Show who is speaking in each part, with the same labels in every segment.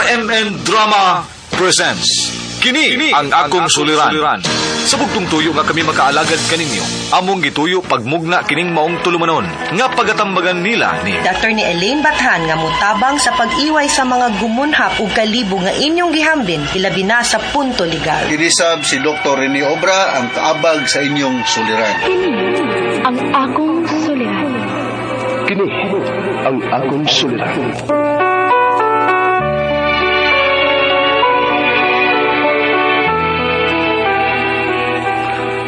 Speaker 1: RMN Drama presents Kini ang akong suliran. Sa bugtong tuyo nga kami makaalagad kaninyo, among gituyo pagmugna kining maong tulumanon nga pagatambagan nila ni
Speaker 2: Dr. ni Elaine Bathan nga mutabang sa pag-iway sa mga gumunhap ug kalibo nga inyong gihambin ilabi na sa punto legal.
Speaker 3: Kinisab si Dr. Rene Obra ang kaabag sa inyong suliran.
Speaker 4: Kini ang akong suliran.
Speaker 5: Kini ang akong suliran.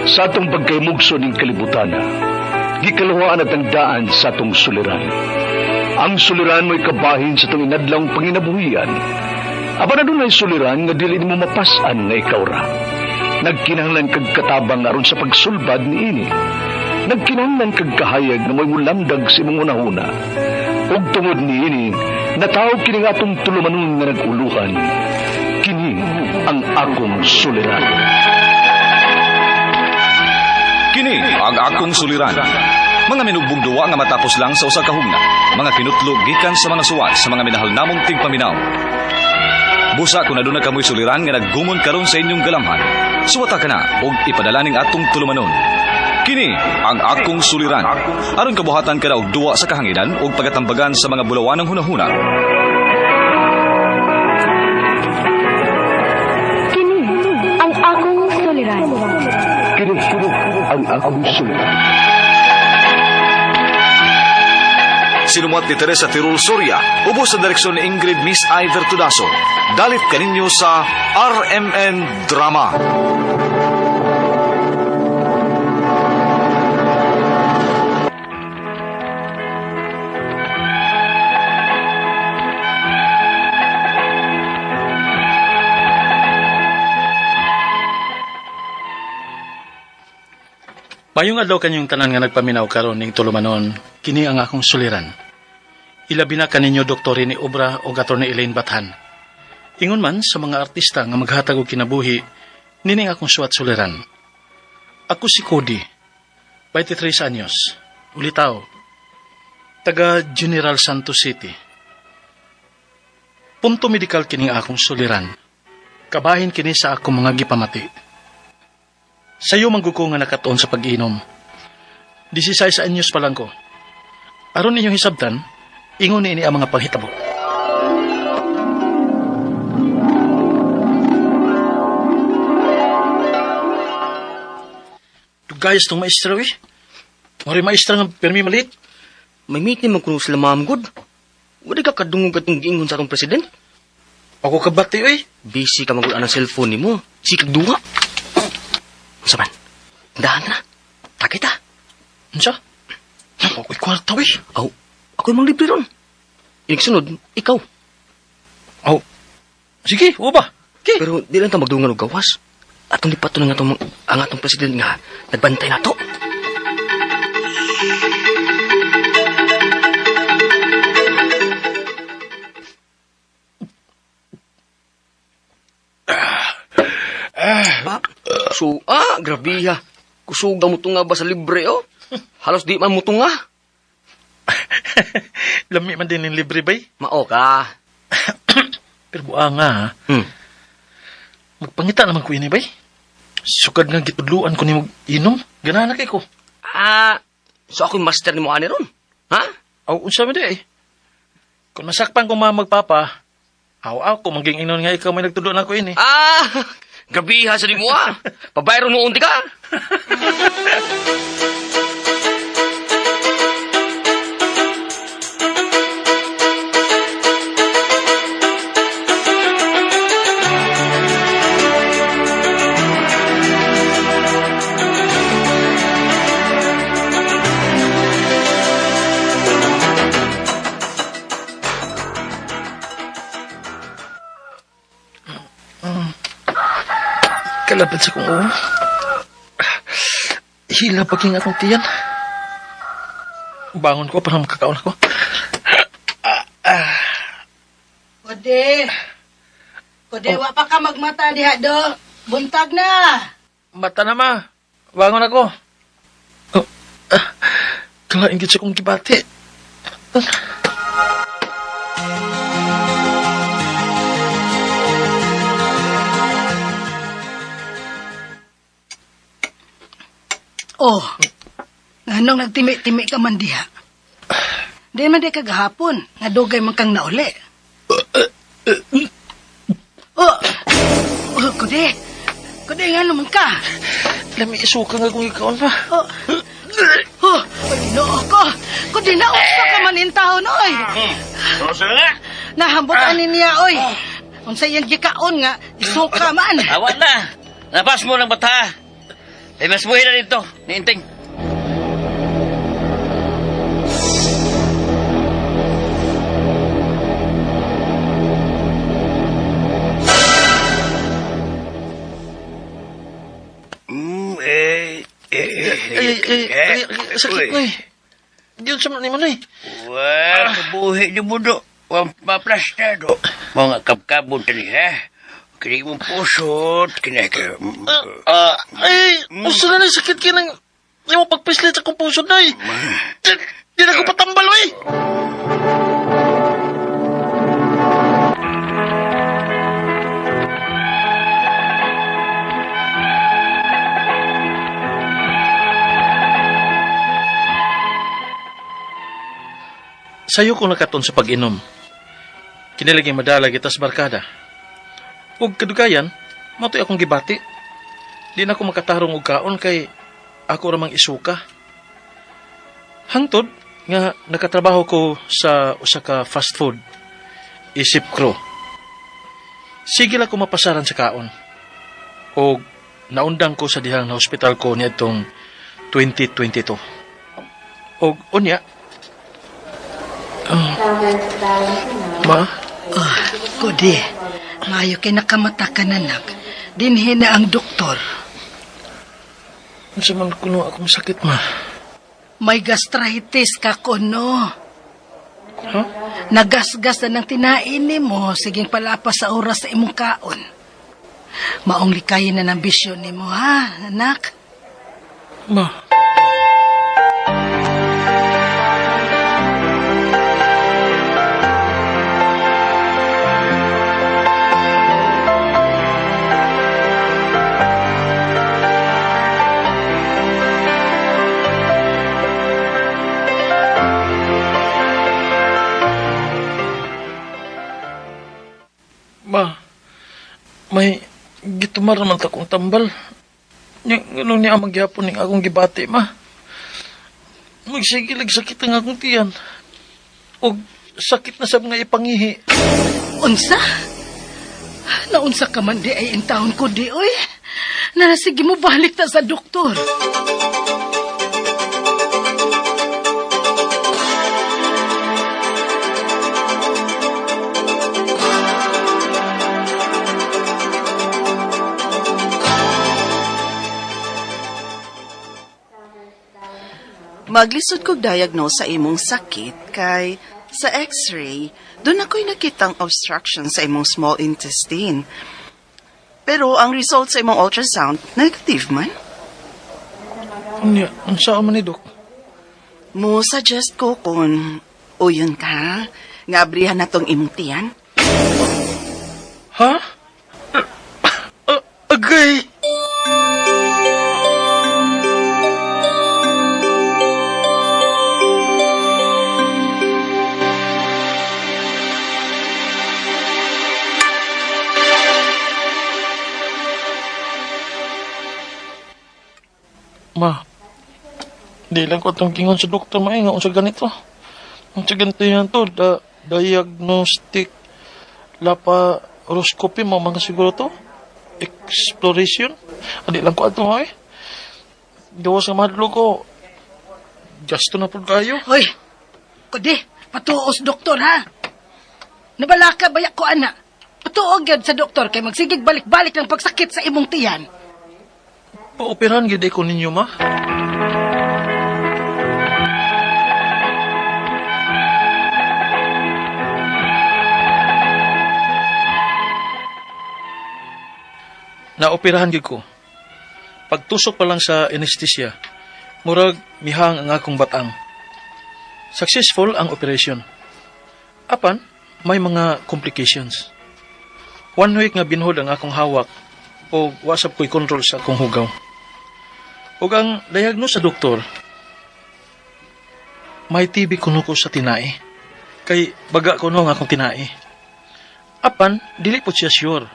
Speaker 5: Sa atong pagkaymugso ning kalibutan, gikaluhaan at ang daan sa atong suliran. Ang suliran mo'y kabahin sa atong inadlawng panginabuhian. Apan adunay suliran nga dili nimo mapas-an nga ikaw ra. Nagkinahanglan kag katabang aron sa pagsulbad niini. Nagkinahanglan kag kahayag nga mo'y mulamdag sa imong hunahuna. Ug tungod niini, nataw kini nga atong tulumanon nga nag-uluhan. Kini ang akong suliran.
Speaker 1: Kini ang akong suliran. Mga minugbong duwa nga matapos lang sa usa ka hugna. Mga kinutlog gikan sa mga suwat sa mga minahal namong tigpaminaw. Busa kung aduna kamoy suliran nga naggumon karon sa inyong galamhan. Suwata ka na og ipadala ning atong tulumanon. Kini ang akong suliran. Aron kabuhatan ka na og duwa sa kahanginan ug pagatambagan sa mga bulawanang hunahuna.
Speaker 4: Kini ang akong suliran.
Speaker 5: Kini ang akong suliran.
Speaker 1: Sinumuat ni Teresa Tirul Soria, ubos sa direksyon ni Ingrid Miss Iver Tudaso. Dalit kaninyo sa RMN Drama.
Speaker 6: Mayong adlaw kanyong tanan nga nagpaminaw karon ning tulumanon, kini ang akong suliran. Ilabi na kaninyo Dr. Rene Obra o Atty. Elaine Bathan. Ingon man sa mga artista nga maghatag og kinabuhi, nining akong suwat suliran. Ako si Cody, 23 anyos, ulitaw, taga General Santos City. Punto medikal kining akong suliran. Kabahin kini sa akong mga gipamati. Sayo mangguko nga nakatuon sa pag-inom. 16 anyos pa lang ko. Aron ninyong hisabtan, ingon niini ang mga panghitabo. Dugayas tong maestra, eh. Mori maestra nga permi malit.
Speaker 7: May meeting man kuno sila ma'am good. Wala ka kadungog atong giingon sa atong president.
Speaker 6: Ako kabati, oy.
Speaker 7: Busy ka magud ang cellphone nimo. Sikag duha. Unsa man? Dahan na. Takita.
Speaker 6: Unsa? Ako'y kwarta, oy.
Speaker 7: Aw, ako'y mang libre ron. Inig sunod, ikaw.
Speaker 6: Aw, sige, o ba? Okay.
Speaker 7: Pero di lang ta magdungan og gawas. Atong lipaton ang atong president nga nagbantay nato. So, grabe ha. Kusuga mo tunga ba sa libre, oh? Halos di man mo tunga.
Speaker 6: Lami man din yung libre, bay.
Speaker 7: Mao ka.
Speaker 6: Pero buang nga, ha? Magpangita naman ko ini, bay. Sukad nga gitudluan ko nimo inom. Ganahan na kay ko.
Speaker 7: So ako'y master ni mo ani ron. Ha?
Speaker 6: Aw, unsa man di eh. Kung masakpan ko mga magpapa, aw, aw, kung maging inon nga ikaw may nagtudlo na ko ini.
Speaker 7: Grabe ha sa di mo ah. Pabayro mo unti ka.
Speaker 6: Kalapad sa kong ulo. Hila pa king akong tiyan. Bangon ko para makakaon ako.
Speaker 8: Kode. Kode, wa pa ka magmata diha do. Buntag na.
Speaker 6: Mata na ma. Bangon ako. Oh, kalain gid sa kong gibati.
Speaker 8: Oh, nganong nagtimi-timi ka man diha? Di man di kagahapon, nga dugay man kang nauli. Oh, oh, kude. Kude nga naman ka.
Speaker 6: Lami isuka nga kung ikaon pa.
Speaker 8: Oh, oh, ay, Ginoo ko. Kude na usa ka man intahon, oy. Nahambot ani niya, oy. Unsa iyang gikaon nga, isuka man.
Speaker 7: Awan na. Napas mo ng bata. Eh, mas buhay na dito. Niinting.
Speaker 6: Ay, ay, ay, ay, sakit ko eh. Diyon sa man eh.
Speaker 9: Wah, kabuhi ni mo do. Wang maplasta do. Mga kabkabon tani, ha? Kini mong pusot, kini ka.
Speaker 6: Ay, usa na ni sakit kaya ng imo pagpislit sa akong puso na eh. Di na ko patambal eh. Sayo ko nakaton sa pag-inom. Kinilaging madala kita sa barkada. Ug kadugayan, matoy akong gibati. Di na ako makatarong og kaon kay ako ramang isuka. Hangtod nga nakatrabaho ko sa usa ka fast food. Isip crew. Sige lang ko mapasaran sa kaon. Og naundang ko sa dihang na hospital ko niadtong 2022. Og unya, ma,
Speaker 8: Oh, kude. Maayo kay nakamata ka na, nak. Dinhi na ang doktor.
Speaker 6: unsa man kuno akong sakit ma?
Speaker 8: May gastritis ka kuno.
Speaker 6: Ha?
Speaker 8: Nagasgas na ng tinain nimo, siging palapas sa oras sa imong kaon. Maong likayin na ng bisyon nimo, ha, anak?
Speaker 6: Ma. Ma, may gitumar naman ta kong tambal. Nya, nganong niya ang magyapon ning akong gibati, ma. Magsigilag sakit ang akong tiyan. Og sakit na sa mga ipangihi.
Speaker 8: Unsa? Naunsa ka man di ay intahon ko di, oy. Nanasige mo balik ta sa doktor.
Speaker 10: Maglisod kog diagnose sa imong sakit kay sa x-ray, doon ako'y nakitang obstruction sa imong small intestine. Pero ang result sa imong ultrasound, negative man.
Speaker 6: Unya, unsa man ni Dok?
Speaker 10: Mo suggest ko kung uyon ka, nga abrihan na tong imong tiyan.
Speaker 6: Ha? Agay! Ma, di lang ko itong kingon sa doktor ma, eh, nga unsa ganito. Unsa ganito yan to, diagnostic laparoscopy mo mga siguro to. Exploration. Adi lang ko ato eh. Gawas nga mahadlok ko. Gasto na po kayo.
Speaker 8: Hoy, kude, patuos doktor, ha? Nabalaka baya ko, ana. Patuog yun sa doktor kay magsigig balik-balik ng pagsakit sa imong tiyan.
Speaker 6: Paoperahan gid ko ninyo, ma. Naoperahan gid ko. Pagtusok pa lang sa anesthesia, murag mihang ang akong batang. Successful ang operation. Apan, may mga complications. 1 week nga binhod ang akong hawak o wasap ko'y control sa akong hugaw. Ug ang diagnose sa doktor, may TB kuno ko sa tinai. Kay baga kuno ang akong tinai. Apan, dili po siya sure.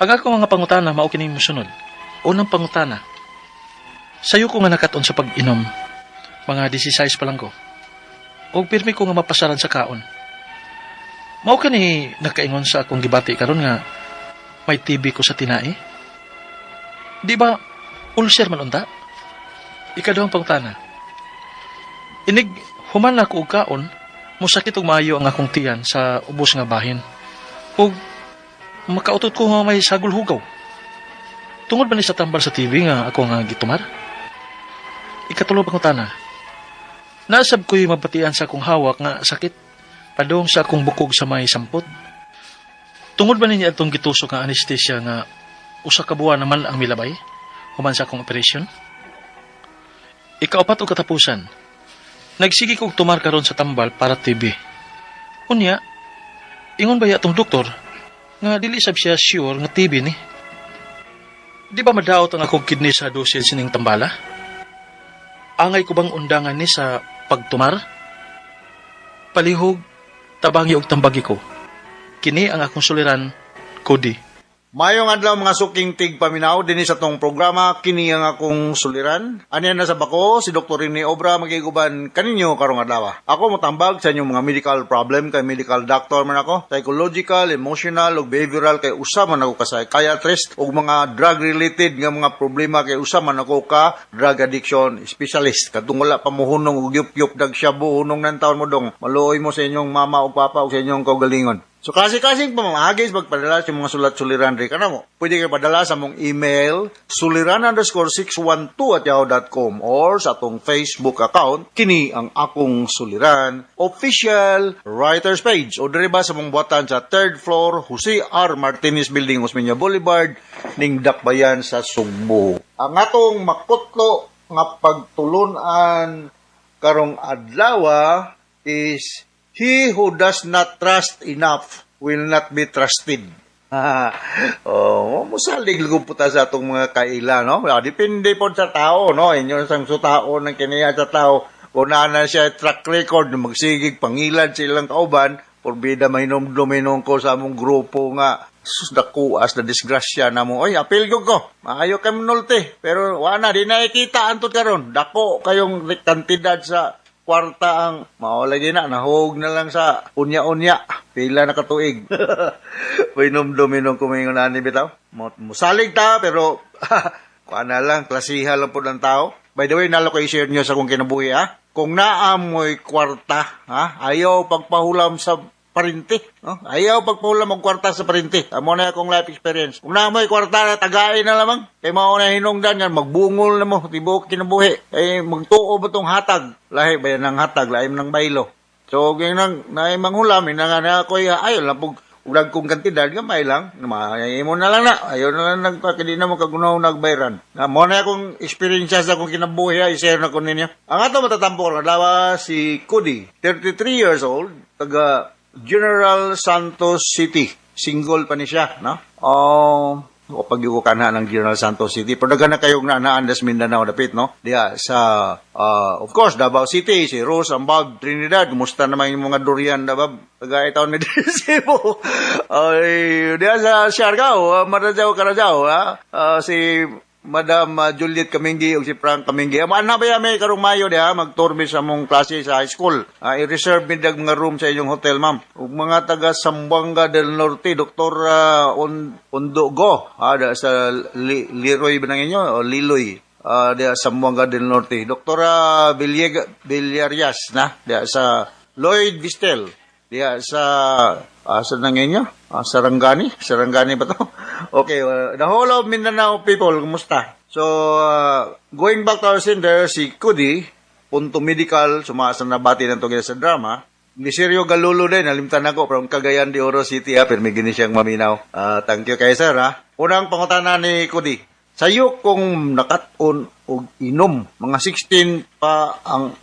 Speaker 6: Ang akong mga pangutana mao kining mosunod. Unang pangutana. Sayo ko nga nakat-on sa pag-inom. Mga 16 pa lang ko. Og pirmi ko nga mapasaran sa kaon. Mao kani nakaingon sa akong gibati karon nga may TB ko sa tinai? Di ba ulcer man unta? Ikaduhang pangutana. Inig human ako og kaon, mosakit og maayo ang akong tiyan sa ubos nga bahin. Ug makautot ko nga may sagol hugaw. Tungod ba ni sa tambal sa TB nga ako nga gitumar? Ikatulo pangutana. Naa sab ko'y mabatian sa akong hawak nga sakit padung sa akong bukog sa may sampot. Tungod ba niya atong gitusok nga anesthesia nga usa ka buwan naman ang milabay human sa akong operation? Ikaapat og katapusan. Nagsige kog tumar karon sa tambal para TB. Unya, ingon ba atong doktor nga dili sab siya sure nga TB ni? Di ba madaot ang akong kidney sa dosage sining tambala? Angay ko bang undangan ni sa pagtumar? Palihog, tabangi og tambagi ko. Kini ang akong suliran, Cody.
Speaker 3: Mayong adlaw, mga suking tigpaminaw, dinhi sa atong programa "Kini ang Akong Suliran". Aniya na sa bako si Dr. Rene Obra, magiguban kaninyo karong adlaw. Ako motambag sa inyong mga medical problem kay medical doctor man ako. Psychological, emotional ug behavioral kay usa man ako ka psychiatrist, ug mga drug related nga mga problema kay usa man ako ka drug addiction specialist. Kadtong wala pa mohunong og yup-yup dag shabu, hunong ng taon mo dong. Maluoy mo sa inyong mama o papa o sa inyong kaugalingon. So kasi-kasing pamamahagis magpadala sa mga sulat suliran rin ka mo. Pwede kayo padala sa mong email suliran_612@yahoo.com or sa atong Facebook account, "Kini ang Akong Suliran Official Writers Page", o diri ba sa mong buhatan sa third floor, Jose R. Martinez Building, Osmeña Boulevard, ning Dakbayan sa Sugbo. Ang atong makutlo nga pagtulunan karong adlaw is "He who does not trust enough will not be trusted." Oh, musalig lugod po ta sa atong mga kaila, no? Ah, depende po sa tao, no? Inyo sang tao ng kiniya sa tao. Kung naa na siya track record, magsigig pangilad sa ilang kauban, porbida mahinom-duminom ko sa among grupo nga sus dakuas na disgrasya na mo. Oy, apil gyud ko. Maayo kay munulti. Pero wala na, di na ikita antud karon. Dako kayong kantidad sa kwarta ang mao lagi na nahog na lang sa unya-unya pila na katuig. Pinom-duminom kumingon ani bitaw. Musalig ta, pero kuan na lang, klasiha lang po ng tao. By the way, nalo ko i-share niyo sa kong kinabuhi, ha. Kung naa mo'y kwarta, ha, ayaw pagpahulam sa parinti, no? Ayaw pagpahulam og kwarta sa parinti. Amo na akong life experience. Kung naa mo'y kwarta, tagain na lamang. Kay mao na hinungdan yan, magbungol na mo, tibuok kinabuhi. Ay magtuo ba tong hatag? Lahi ba yan ng hatag, lahi ng baylo. So, ganyan nang naay manghulam, ina nga na ako, ayaw lang pug ulag kong kantidad, gamay lang. Mo na lang na. Ayaw na lang nagpakidi na mo kagunaw nagbayran. Na mo na akong experience sa akong kinabuhi, ay share na ko ninyo. Ang ato matatampo nga adlaw si Cody, 33 years old, taga General Santos City. Single pa ni siya, no? Oh, o pag ka na ng General Santos City. Pero daghan na kayong naanaan das Mindanao dapit, no? Diya sa, of course, Davao City, si Rose Ambag Trinidad. Kumusta naman yung mga durian, Davao? Taga itaon ni Cebu. Ay, diya sa Siargao, Maradjaw, Karajaw, ha? Si Madam Juliet Kaminggi o si Frank Kaminggi. Ama na ba may karong Mayo diha mag-tour mi sa mong klase sa high school. I-reserve mi dag mga room sa inyong hotel, ma'am. Ug mga taga Zamboanga del Norte, Dr. Ondogo, ha, da sa Leroy ba nang inyo o Liloy? Diha sa Zamboanga del Norte. Dr. Villega, Villarias na diha sa Lloyd Vistel. Diha sa sa nang inyo? Sarangani? Sarangani ba to? Okay, the whole of Mindanao people, kumusta? So, going back to our sender, si Cody, punto medical, sumasa na bati ng tugil sa drama. Ni Sergio Galulo din, nalimtan ako from Cagayan de Oro City, ha, pero may gini siyang maminaw. Thank you kay sir, ha. Unang pangutana ni Cody, sayo kong nakat-on og inom, mga 16 pa ang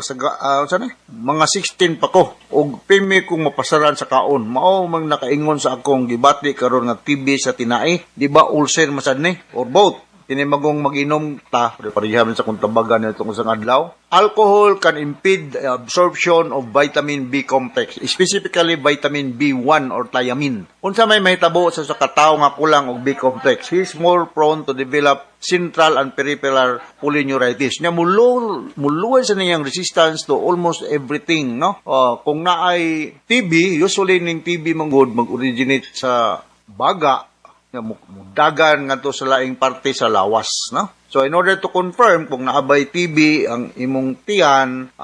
Speaker 3: saan eh? Mga 16 pa ko og pirmi kong mapasaran sa kaon. Mao mang nakaingon sa akong gibati karon nga TB sa tinai? Di ba ulcer masad ni or both? Tinimagong mag-inom ta, pareha man sa kung tabagan nito isang adlaw. Alcohol can impede the absorption of vitamin B complex, specifically vitamin B1 or thiamine. Unsa may mahitabo sa katawo nga kulang og B complex, he is more prone to develop central and peripheral polyneuritis. Nya muluway sa niyang resistance to almost everything, no? Kung naay TB, usually ning TB manggod mag-originate sa baga nga mudagan ngadto sa laing parte sa lawas, no? So in order to confirm kung naabay TB ang imong tiyan,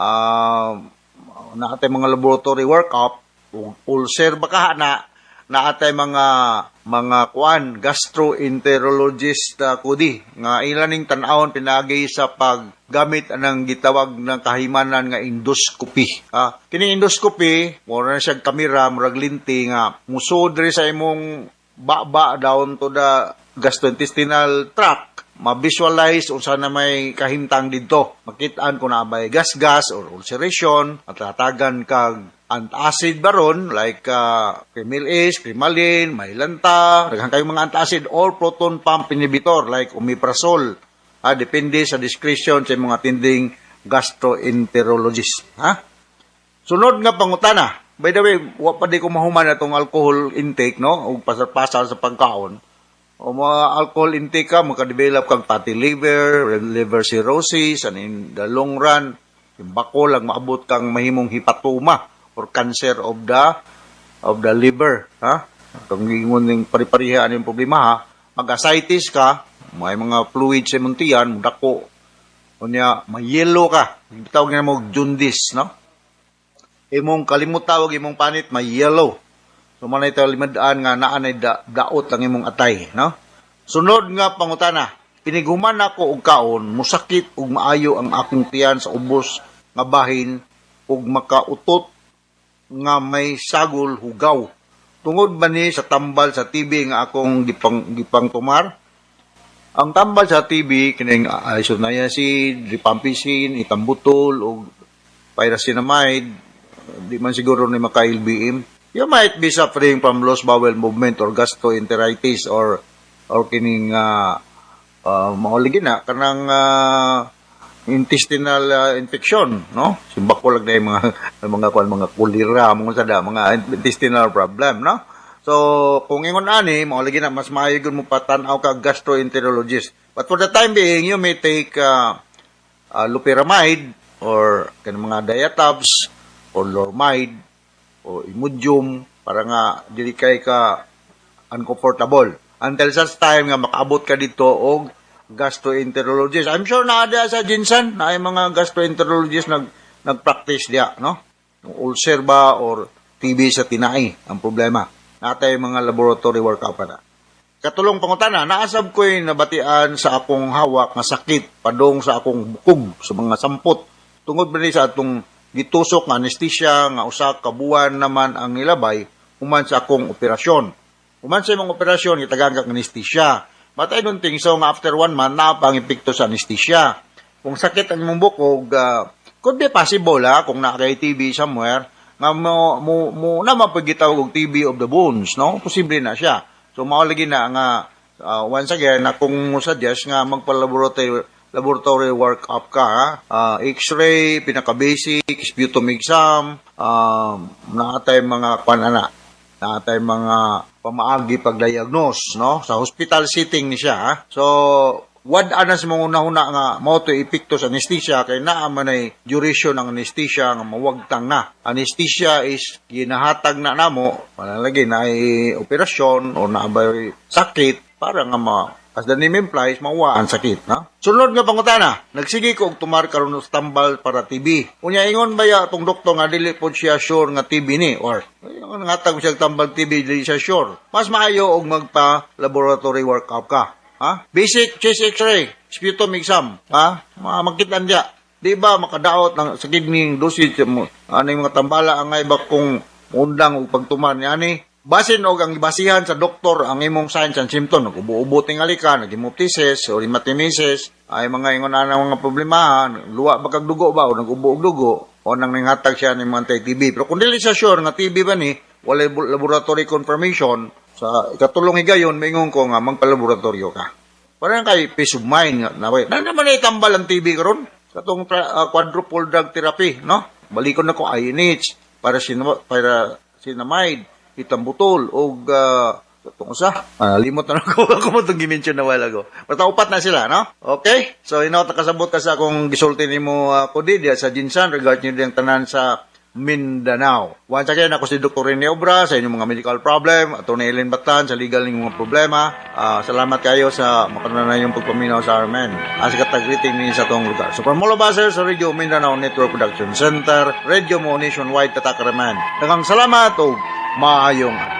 Speaker 3: naatay mga laboratory workup, ug ulcer ba ka na, naatay mga kuan gastroenterologist kudi nga ilan ning tan-awon pinaagi sa paggamit anang gitawag ng kahimanan nga endoscopy. Kining endoscopy, mura na siya kamera, murag linti nga musod diri sa imong baba down to the gastrointestinal tract, ma-visualize unsa na may kahimtang didto. Makitaan kung naa bay gas-gas or ulceration at hatagan kag antacid baron like Kremil S, Kremalin, Mylanta, daghan kayong mga antacid or proton pump inhibitor like omeprazole. Depende sa discretion sa mga attending gastroenterologist. Ha? Sunod nga pangutana. By the way, wa pa di ko mahuman atong alcohol intake, no? O pasar-pasar sa pagkaon. O mga alcohol intake ka, maka-develop kang fatty liver, liver cirrhosis, and in the long run, yung bako lang maabot kang mahimong hepatoma or cancer of the liver. Ha? Kung ingon ning pari-pariha yung problema ha, mag-ascites ka, may mga fluid sa imong tiyan, mudako. Unya, mayelo ka. Tawag na mo jaundice, no? Imong kalimot tawag imong panit may yellow. So manay tayo limad-an nga naa nay daot ang imong atay, no? Sunod nga pangutana. Inighuman ako og kaon, musakit og maayo ang akong tiyan sa ubos nga bahin ug makautot nga may sagol hugaw. Tungod ba ni sa tambal sa TB nga akong gipang tumar? Ang tambal sa TB kining isoniazid, rifampicin, ethambutol ug pyrazinamide, di man siguro ni maka-LBM. You might be suffering from loose bowel movement or gastroenteritis or kining mao lagi na kanang intestinal infection, no? Simbako lang na yung mga mga kuan, mga kolera, mga sada, mga intestinal problem, no? So, kung ingon ani, mao lagi na mas maayo gyud mo patan-aw ka gastroenterologist. But for the time being, you may take loperamide or kanang mga diatabs or Lormide o Imodium para nga dili kay ka uncomfortable until such time nga makaabot ka dito og gastroenterologist. I'm sure naa diya sa GenSan na ay mga gastroenterologist nag-practice diya, no? Ulcer ba or TB sa tinai ang problema. Natay mga laboratory workup pa na. Katulong pangutana, naasab ko'y nabatian sa akong hawak nga sakit padong sa akong bukog sa mga sampot. Tungod ba ni sa atong gitusok nga anesthesia nga usa ka buwan naman ang nilabay human sa akong operasyon? Human sa imong operasyon, gitagaan kag anesthesia. But I don't think so nga after one month naa pa ang epekto sa anesthesia. Kung sakit ang imong bukog, could be possible ha, kung naa kay TB somewhere, nga mo na mapagitawag og TB of the bones, no? Posible na siya. So mao lagi na nga once again akong mo suggest nga magpa-laboratory laboratory work up ka ha? X-ray, pinaka-basic, sputum exam, naatay mga kwan ana, naatay mga pamaagi pag-diagnose, no? Sa hospital setting ni siya, ha? So, wad ana sa mga una-una nga mao to epekto sa anesthesia kay naa man ay duration ng anesthesia nga mawagtang na. Anesthesia is ginahatag na namo, wala lagi na ay operasyon o naa bay sakit para nga ma as the name implies, mawala ang sakit, no? Sunod nga pangutana, nagsige ko og tumar karon og tambal para TB. Unya ingon baya atong doktor nga dili pod siya sure nga TB ni or ingon nga siya tambal TB dili siya sure. Mas maayo og magpa laboratory workup ka. Ha? Basic chest x-ray, sputum exam, ha? Makita niya. Di ba makadaot ng sa kidney dosage mo ano yung mga tambala ang iba kung undang og pagtumar ni ani basin og ang basihan sa doktor ang imong signs and symptom, nag-ubo-ubo tingali ka, nag-hemoptysis or hematemesis, ay mga ingon ana mga problema, luwa ba kag dugo ba o nag-ubo og dugo o nang nanghatag siya ng mga anti-TB. Pero kung dili siya sure nga TB ba ni, walay laboratory confirmation, sa ikatulong higayon, maingon ko nga magpa-laboratorio ka. Parang kay peace of mind nga na na naman ay tambal ang TB karon sa tong quadruple drug therapy, no? Balikon na ko INH para pyrazinamide, ethambutol og itong usa. Limot na ako ako mo itong gi-mention na while ago. Basta upat na sila, no? Okay? So, inaw kasabot ka sa akong gisulti nimo Kodi diya sa GenSan regarding yung tanan sa Mindanao. Once again, ako si Dr. Rene Obra sa inyong mga medical problem, Atty. Ellen Batan sa legal ninyong mga problema. Salamat kayo sa makanunan yung pagpaminaw sa amin. Sa katag-greeting ninyo sa atong lugar. So from all of us here sa Radio Mindanao Network Production Center, Radio Mo Nationwide, Tatakaraman. Daghang salamat o maayong adlaw.